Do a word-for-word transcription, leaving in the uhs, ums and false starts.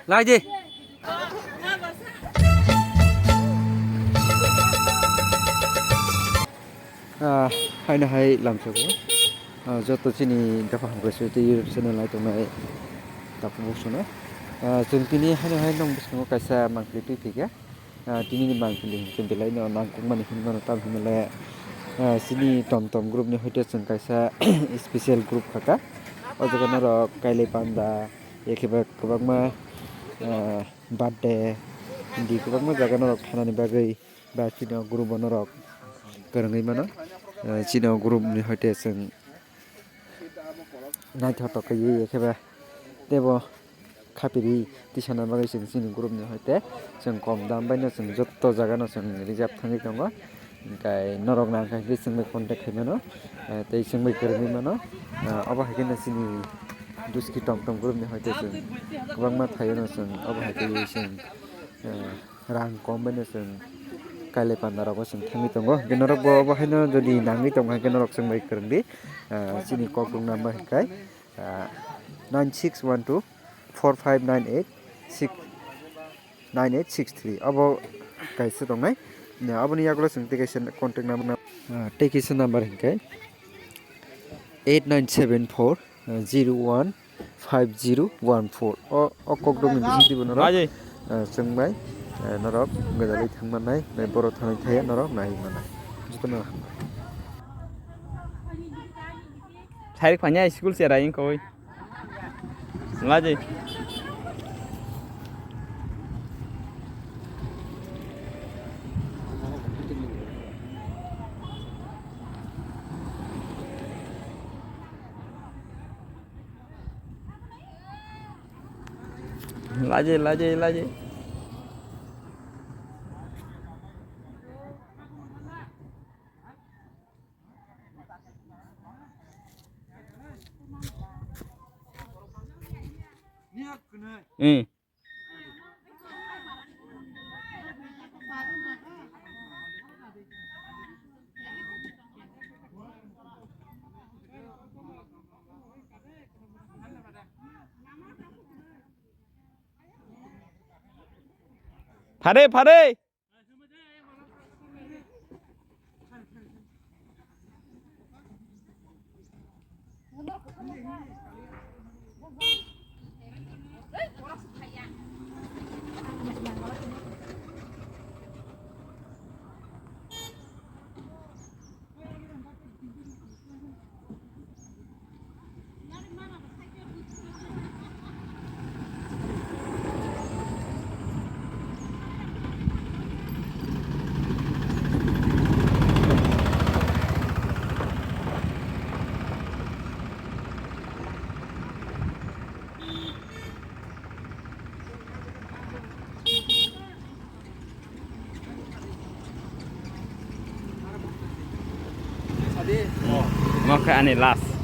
Lai di. Ah, haino hai lamsogo. Ah, joto chini gapha hamkrai soi tei YouTube channel nai tongnai takhuk boksono. Ah, chwng tini haino hai nong bwskango kaisa mangpili twi phikha. Ah, tini ni mangpili hwnkhe belai no nangkukmani hinwi mano, tamhinmale, ah, chini Tom Tom group ni hoite chwng kaisa special group khaka. O jaga norok kailai panda, ekheba kwbangma, ah, birthday, hindi kwbangma jaga norok thanani bagwi ba chini o group o norok kwrwngwi mano. Ah, chini o group ni hoite chwng naithotok khe ye, ekheba teibo khapiri tisana bagwi chwng chini group ni hoite chwng kom dam bai no chwng joto jaga no chwng reserve thangwi tongo. Hwnkhe norok nang kha hwnkhe chwng bai contact khai mano, eh, tei chwng bai kwrwngwi mano. Eh, obo hai kheno chini Duski Tom Tom group ni hoite chwng kwbangma thaio no chwng obo hai khe chwng, eh, rang kom bai no chwng kailai panda rogo chwng thangwi tongo. Hwnkhe norok bo obo haino jodi nangwi tongo hwnkhe norok chwng bai kwrwng di. Ah, chini kokborok number hwnkhe, ah, nine six one two four five nine eight six nine eight six three. Obo kaisa tongnai. Ah, oboni yagulo chwng tei kaisa contact number na, ah, tei kaisa number hwnkhe eight nine seven four zero one five zero one four. O, o kokborok ni bising twibo norok, ah, chwng bai, ah, norok gwdalwi thang mannai, bai borok thani thaya norok nai mannai. Jotono hambai. Thairik phanya school cherai wngkha oi. Ngaji. Laje, laje, laje. Eh. Phare, phare. Mo khe ani last.